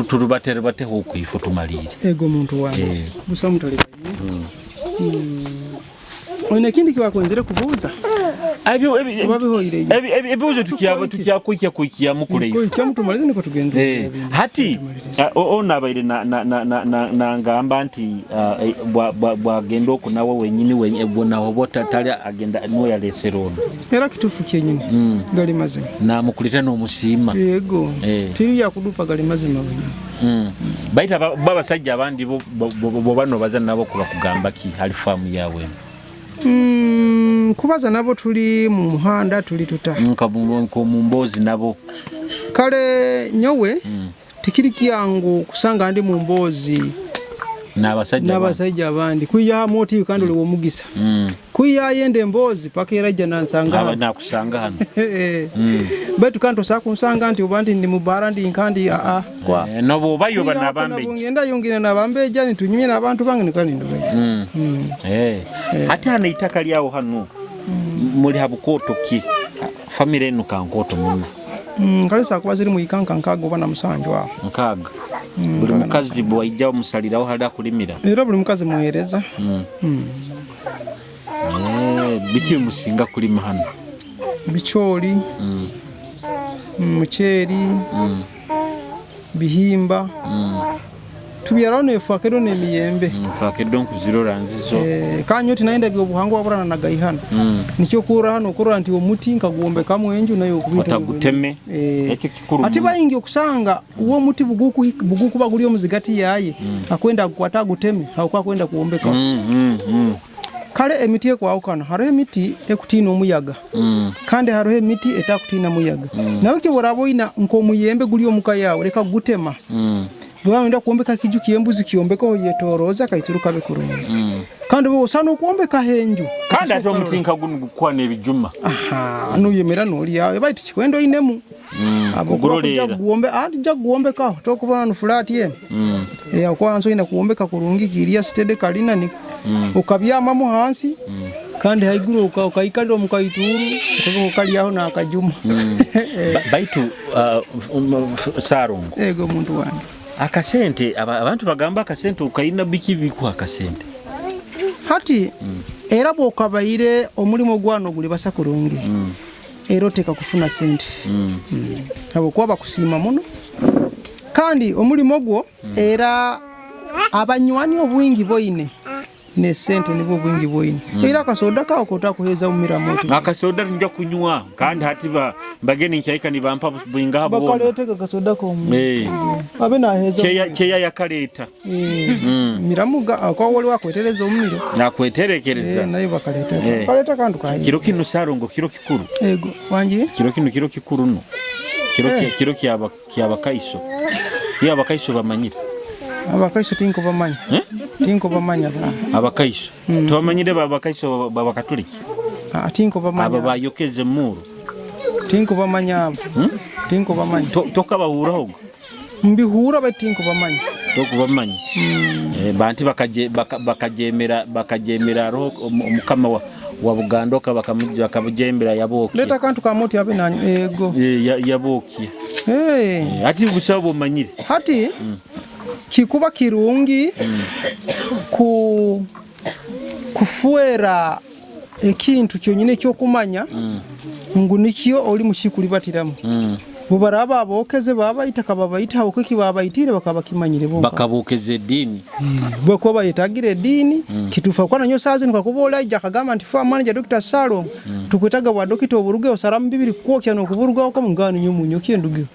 Turubate huku ifo tumalire. Ego muntu wange. Busa mutali. Oyina ekindi kiwakwenzere kubuuza? Ebibuuzo tukyakwikya kwikya mukule ifo. Kwikya mutumalize niko tugende. Hati ono abaire nangamba nti bwagenda oku nawe wenyini nawe bwotali agenda niwe yalesera ono. Era kituufu kyenyini gali mazima. Namukulira n'omusiima. Yego. Tiri yakudupa gali mazima wenyini. Baita babasajja abandi bo bano baza nabo kuba kugamba ki hali faamu yawe. Kubaza nabo tuli mu muhanda tuli tuta. Nka mu mbozi nabo. Kale nyowe tikiri kyangu kusanga ndi mu mbozi n'abasajja abandi kwiya moti kandi oli womugisa. Kwiya yende embozi paka erajja nansanga. Aba nakusanga hano. Baitu kandi tosobola kunsanga nti oba nti ndi mubara ndi nkandi aa kwa. Nobo obayo banabambeja. Ngenda yongera nabambeja nitunyumye n'abantu bange nikali ndubeja. Ate hano eitaka lyawo hano muli habukoto ki? Famire eno kankoto muno. Kalisa kuba ziri mu ikanka 6 oba na 7 awo. 6. Buli mukazi bw'ajja omusalirawo hali akulimira. Era buli mukazi muweereza. Biki musinga kulima hano? Bicooli, muceeri, bihimba. Tubyaraho nefakedo n'emiyembe. Fakedo nkuzirora nzizo. Kanyo tinayenda byobuhangwa burana na gaihana. Nikyo kura hano kurora nti omuti nkagwombekamu enju nayo okubita. Bataguteme. Ekyo kikuru. Ati bayingi okusanga uwo muti bugukuba guli omuzigati yaye akwenda kukwata guteme aho kwenda kuwombeka. Kale emiti ekwawukana hariho emiti ekutiina omuyaga. Kandi hariho emiti etakutiina muyaga. Nawe kyoraba oyina nk'omuyembe guli omuka yawe reka gutema. Bwawenda kuombeka kiju kiembuzi kiombeka yetoroza kaituruka bekurungi. Kandi bo osana okuombeka henju. Kandi ate omutinka guno gukwana ebijuma. Aha, nuyemera noli yawe baitu kikwendo inemu. Kugurolera. Guombe ati ja guombeka tokubona flat ye. Kwanza ina kuombeka kurungi kiria stede kalina ni ukabyamamu hansi. Kandi haiguru ukaikalira mukaituru ukalyaho nakajuma. Baitu Sarongo. Ego muntu wange. Akasente abantu bagamba akasente ukaina biki bikuha akasente. Hati era bwokabaire omulimo gwano guli basa kurungi. Era oteka kufuna sente. Abo kuba bakusiima muno. Kandi omulimo gwo era abanywani obwingi boine. Ne sente nibwo bwingi bwoine. Era akasoda kawo kotakuheza umira moto. Akasoda nja kunywa kandi hati bageni nchaika ni bampa bwinga bwona. Bakaleta akasoda ko. Abe naheza. Cheya yakaleta. Miramuga akwa wali wakwetereza omumiro. Nakweterekereza. Nayo bakaleta. Bakaleta kantu kayi. Kiro kino Sarongo kiro kikuru. Ego wangi. Kiro kino kiro kikuru no. Kiro kya bakaiso. Iyo abakaiso bamanyira. Abakaiso tinko bamanya. Tinko bamanya ba. Abakaiso. Tobamanyire abakaiso babakatoliki. Tinko bamanya. Aba bayokeze muru. Tinko bamanya abo. Tinko bamanya. Tokabahuraho. Mbihura ba tinko bamanya. Tokubamanya. Banti bakajemera roho omukama wa Buganda bakabujembera yaboki. Leta kantu ka moti abe na ego. Yaboki. Ati busaba bomanyire. Hati kikuba kirungi kufuera ekintu kyonyine kyokumanya ngu nikyo oli mushikulibatiramu. Bubaraba abokeze babayita kababayita okiki babayitire bakabakimanyire bonka. Bakabokeze edini. Bwako bayitagira edini kitufa kwa nanyo sazi nkakubola ija kagamba nti fa manager Dr. Salo tukwetaga bwa dokita oburuge osaramu bibiri kwokya nokuburuga ko mungano nyomunyo kyenduge.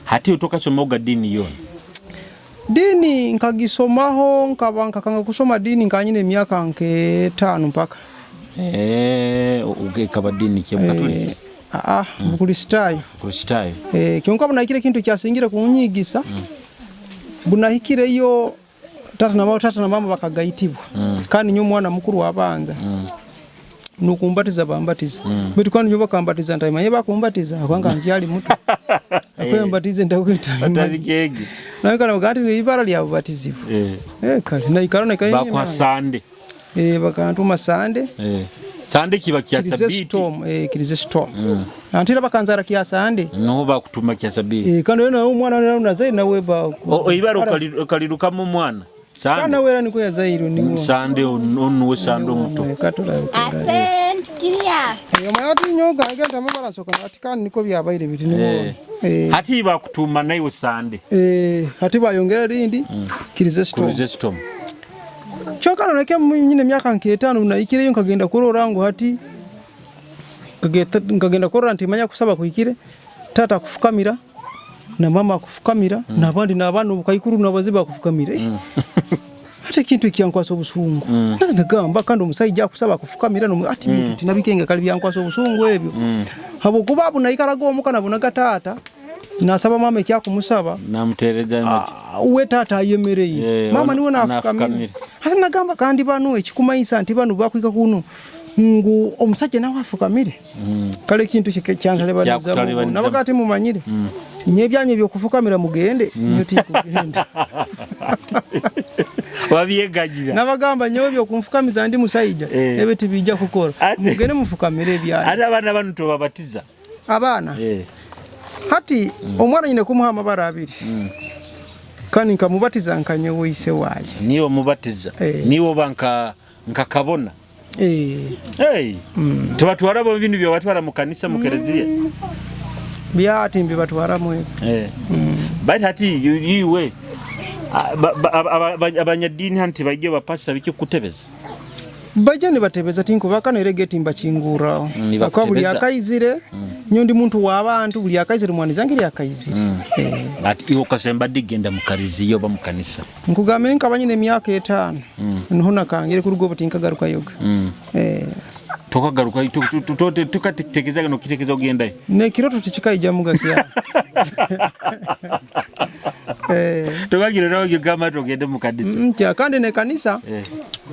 Hati utoka somoga dini yona. Dini nkagisomaho nkaba nkakanga kusoma dini nkanyine emyaka nke 5 mpaka. Ukaba dini kya Katoliki. Aa, Bukristaayo. Kristaayo. Kyonka bunahikire ekintu ekyasingire kunyigisa, bunahikireyo tata na mama, tata na mama bakagaitibwa, kandi nyowe omwana mukuru abanza, nukumbatiza bambatiza, baitu kandi nyowe bakambatiza ntaimanye bakumbatiza kubanga nkyali muto, akwembatize ntakweta nawe ati ibara lya bubatizibwa. Kale naikara naikara Bakuha sande. Bakantuma sande. Sande kiba kya sabiti. Kirizestom. Antira bakanzara kya sande. Niho bakutuma kya sabiti. Kandi nawe omwana nawe nazaire nawe ba ibara okalirukamu omwana. Sande. Kandi nawe era niko yazaire niwo. Sande onuwe sande omuto. Asante kiria. Omanya ati nyoga agenda amabara soka ati kandi niko byabaire biti niwo. Hati bakutuma naiwe sande. Hati bayongera rindi Kirizestom. Kirizestom. Kyonka noneke nyine emyaka nk'etaano nahikireyo nkagenda kurora ngu hati nkagenda kurora nti manya kusaba kuhikire, tata akufukamira na mama akufukamira, n'abandi n'abaana obukaikuru n'abazi bakufukamira. Hati ekintu ekyankwasa obusungu. Nagamba kandi omusaija akusaba akufukamira ati bintu tinabikenga kali byankwasa obusungu ebyo. Habwokuba abo naikaraga omuka nabonaga tata nasaba mama ekyakumusaba namutereza we tata ayemereire, mama niwe nafukamira. Hati nagamba kandi banu ekikumayisa nti banu bakwika kuno ngu omusajja nawe afukamire. Kale ekintu kyantalebaniza nabaga ati mumanyire nye ebyanyu ebyokufukamira mugende, nyo tinkugenda. Wabyegagira. Nabagamba nyowe ebyokunfukamiza ndi musaija, ebyo tibijja kukora. Mugende mufukamire ebyanyu. Ate abaana banu tobabatiza? Abaana? Hati omwana nyine kumuha amabara abiri. Kandi nkamubatiza nka nyowe ise waye. Niwe omubatiza? Niwe oba nka kabona? Tubatwara bo bintu byo batwara mu kanisa mu kereziya? Byati mbibatwara mu ebyo. Bali hati yiwe abanyadini hanti bajye bapasa biki kutebeza? Bajja nibatebeza tinkubaka nerege mbakinguraho. Akaba buli akaizire, nyo ndi muntu w'abantu buli akaizire mwanizange eri akaizire. Ati iwe okasemba digenda mu kariziya oba mu kanisa? Nkugambire nkaba nyine emyaka 5. Niho nakangire kuruga obu tinkagaruka yoga. Tokagaruka tukatekezaga nokitekeza ogendayo? Nekiroto tikikaijamuga kya. Tokagira nawe ogamba togende mu kanisa. Kya kandi ne kanisa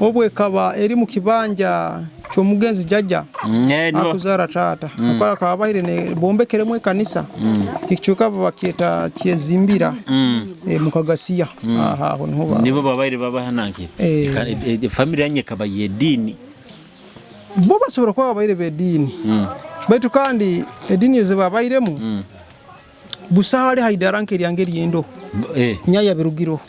obwe kaba eri mu kibanja ky'omugenzi jajja akuzara tata. Akora kabahire ne bombekeremu ekanisa. Ekicuka bakyeta kyezimbira mu kagasiya. Aha aho niho ba. Nibo babaire babahananki. Family yanye kaba yedini. Bo basobora kuba babaire b'ediini. Baitu kandi ediini ezi babairemu busahali haidara nk'eryange eryendo. Nyaya birugiro.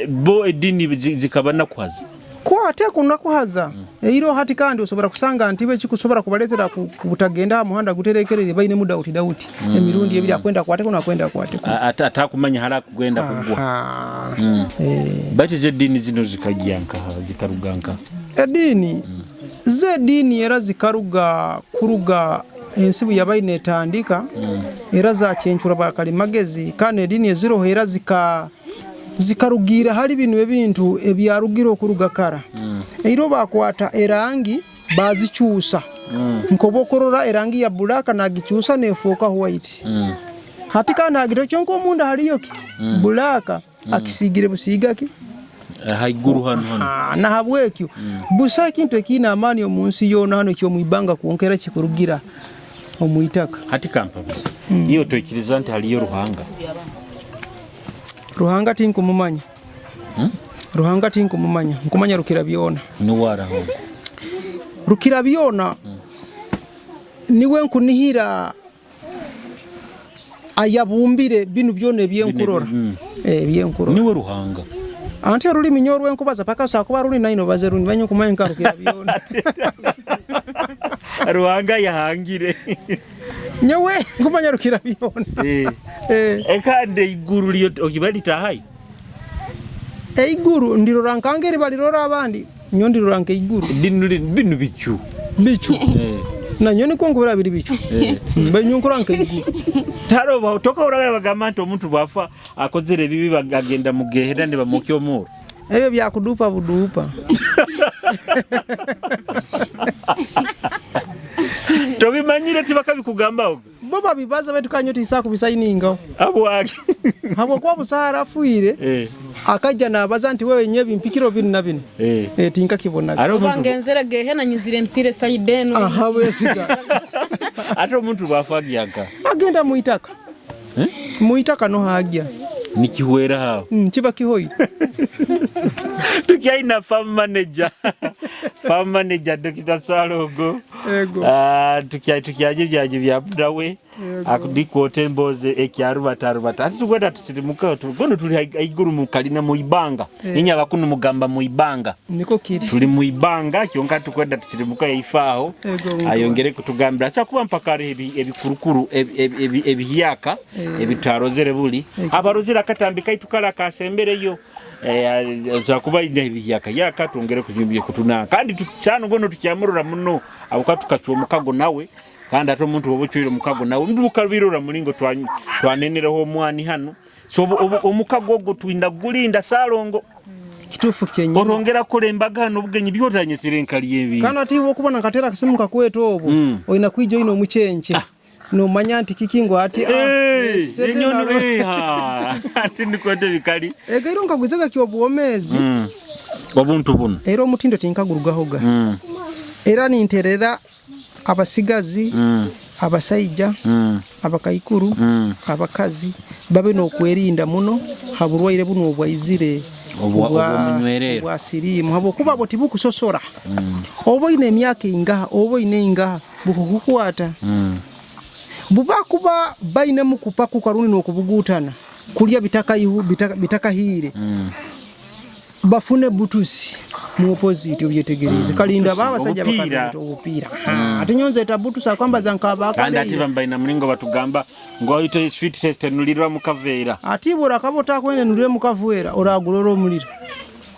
Bo edini zikaba nakuhaza. Kwate kunakuhaza. Eiro hati kandi osobora kusanga nti be kikusobora kubaletera kubutagenda muhanda guterekerere baine mu dauti dauti. Emirundi ebiri akwenda kwate kuna kwenda kwate. Atakumanya hala kugenda kugwa. Bati ze dini zino zikajyanka zikaruganka. Edini ze dini era zikaruga kuruga ensibu yabaine etandika, era zakyencura bakalimagezi kandi edini eziroho era zikarugira hali bino ebintu ebyarugira okuruga kara. Eiro bakwata erangi bazikyusa. Nkobokorora erangi ya black nagikyusa nefuuka white. Hati kandi agiro kyonka omunda haliyo ki? Black akisigire busiga ki? Haiguru hano hano. Nahabwekyo busa ekintu ekiina amaani omu nsi yoona hano eky'omwibanga kwonka kikurugira omuitaka. Hati kampa busa. Iyo toikiriza nti haliyo Ruhanga. Ruhanga tinkumumanya. Ruhanga tinkumumanya. Nkumanya Rukira byona. Niwaraho. Rukira byona. Niwe nkunihira ayabumbire binu byona ebyenkurora. Ebyenkurora. Niwe Ruhanga. Anti orulimi nyorwe nkubaza paka sakuba ruli naino baze runi banyo kumanya nka Rukira byona. Ruhanga yahangire. Nyowe nkumanya Rukira byona. Ekande iguru lyo okibali tahai. Eiguru ndirora nkangeri balirora abandi nyo ndirora nke iguru. Dinuli binu bicu. Bicu. Na nyo niko nkubira biri bicu. Mbe nyo nkora nke iguru. Taro ba toka uragala bagamba nti omuntu bwafa akozere bibi bagenda mu gehera ne bamukyo omuro. Ebyo byakudupa budupa. Tobimanyire tibakabikugambaho. Bo babibaza baitu kanyo tiisa kubisayiningaho. Habwaki? Habwokuba busaara afiire akajja nabaza nti wewe nyebi mpikiro binu na binu. Tinkakibonaga. Oba ngenzere gehena nyizire mpire saidi eno. Aha bwesiga. Ate omuntu bwafa agyanka? Agenda muitaka. Muitaka no hagya. Nikihwera aho. Kiba kihoire. Tukyaina farm manager. Farm manager Dr. Salogo. Ego. Tukyaje byaje bya budawe. Akudikote emboze ekyarubata rubata. Ati tukwenda tusirimuka gono tuli haiguru mukalina muibanga. Inya bakunu mugamba muibanga. Niko kiri. Tuli muibanga kyonka tukwenda tusirimuka yaifaho. Ayongere kutugambira. Acha kuba mpaka ari ebikurukuru ebihiyaka ebitarozere buli. Abarozera akatambika itukala kasembereyo. Acha kuba ine ebihiyaka yaka tongere kunyumye kutuna. Kandi tuchano gono tukyamurura muno abuka tukachwa omukago nawe. Kandi ate omuntu oba ocwire omukago nawe mbuka mulingo twanenereho omwani hano. So omukago ogwo twinda gulinda Salongo. Kitufu kyenyi. Orongera kole embaga n'obugenyi byotanyesire enkali ebi. Kandi ati iwe okubona nkatera akasimu kakweto obwo. Oyina kwijo ino omuchenche. Nomanya nti kikingo ati enyono ati ndikwete bikali. Egairo nkagwizega kyobwomezi. Obuntu buno. Era omutindo tinkagurugahoga. Era ninterera abasigazi, abasaija, abakaikuru, abakazi babe nokwerinda muno haburwaire buno obwaizire obwa sirimu habwokuba bo tibukusosora. Oba oyine emyaka ingaha, oba oyine ingaha bukukukwata. Buba kuba baine mukupakuka rundi n'okubugutana kulya bitakahire. Bafune butusi mu opposite obyetegereze. Kalinda baba basajja bakabita obupiira. Ate nyonze tabutusa kwamba zankaba kandi ati bambaina mulingo batugamba ngo ite sweet test nulirwa mukaveera. Ati bora kabota kwene nulire mukaveera oragulora omuliro.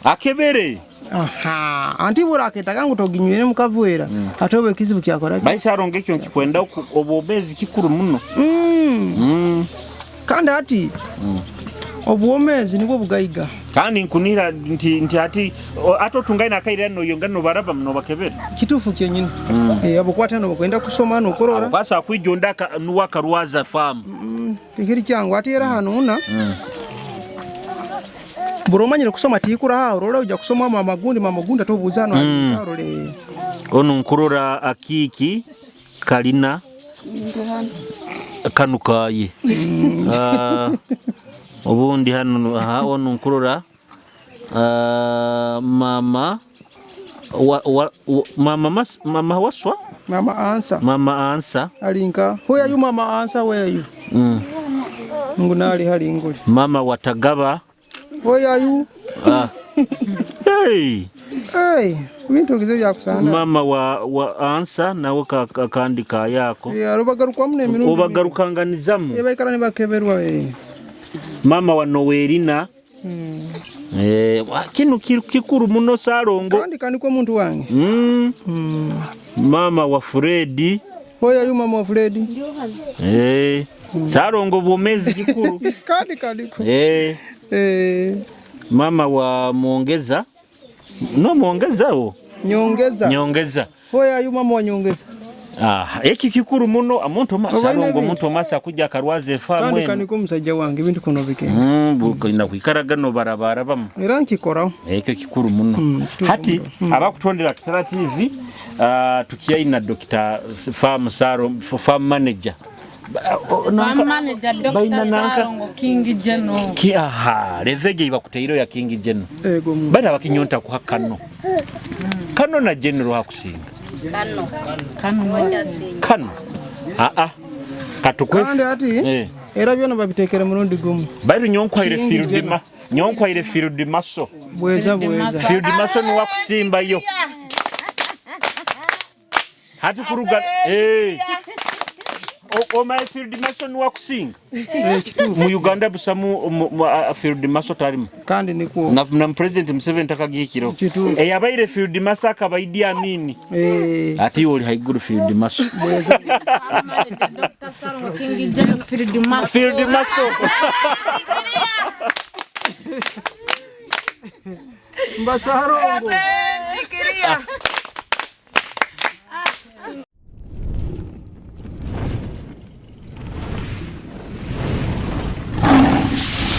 Akebere. Aha, anti bora aketaga ngo toginywere mukaveera. Ate obe kizibu kyakora. Baisha aronge ekyo nkikwenda obobezi kikuru muno. Kandi ati obwomezi nibwo bugaiga. Kandi nkunira nti ati ato tungaina akaira no yongano baraba muno bakebera. Kitufu kyenyini. Abo kwata no kwenda kusoma no korora. Kwasa kwijonda nuwa karwaza farm. Tikiri kyangu ati era hano una. Buromanyire kusoma tikura ha orora uja kusoma mama gundi atobuzano arole. Ono nkurora akiki kalina kanukaye. Obundi hano aha ono nkurora mama mama waswa mama ansa mama ansa alinka where you mama ansa where you ngunali hali nguli mama watagaba where you hey hey bintu gize byakusana mama wa ansa nawe kandi kayako ya robagarukwa mune emirundi obagarukanganizamu ebaikara nibakeberwa mama wa Noelina kino kikuru muno Salongo kandi kwa muntu wange mama wa Fredi hoya yu mama wa Fredi Salongo bomezi kikuru kandi mama wa Mwongeza no Mwongeza o Nyongeza hoya yu mama wa Nyongeza eki kikuru muno omuntu Salongo omuntu omasa kujja karwaze famu kandi kandi ko musajja wange bintu kuno bike buko kwikaraga no barabara bamu era nkikoraho ekyo kikuru muno hati abakutondera Kisara TV tukiyaina Dr. Farm Saro farm manager farm manager Dr. Salongo King General ki aha levege ibakuteiro ya King General ego bana bakinyonta kuha kano kano na general hakusinga kano katukwe kandi ati era byona babitekere murundi gumu bairu nyonkwaire field nyonkwaire field maso bweza field maso ni wakusimba yo hati kuruga o my field maso ni wakusinga mu Uganda busamu field maso tarimu kandi niko na president Museveni takagikiro yabaire field maso akaba Idi Amin ati oli haiguru field maso bweza Dr. Salongo King General field maso field maso Mbasarongo.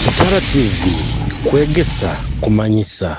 Kitara TV, kwegesa, kumanyisa.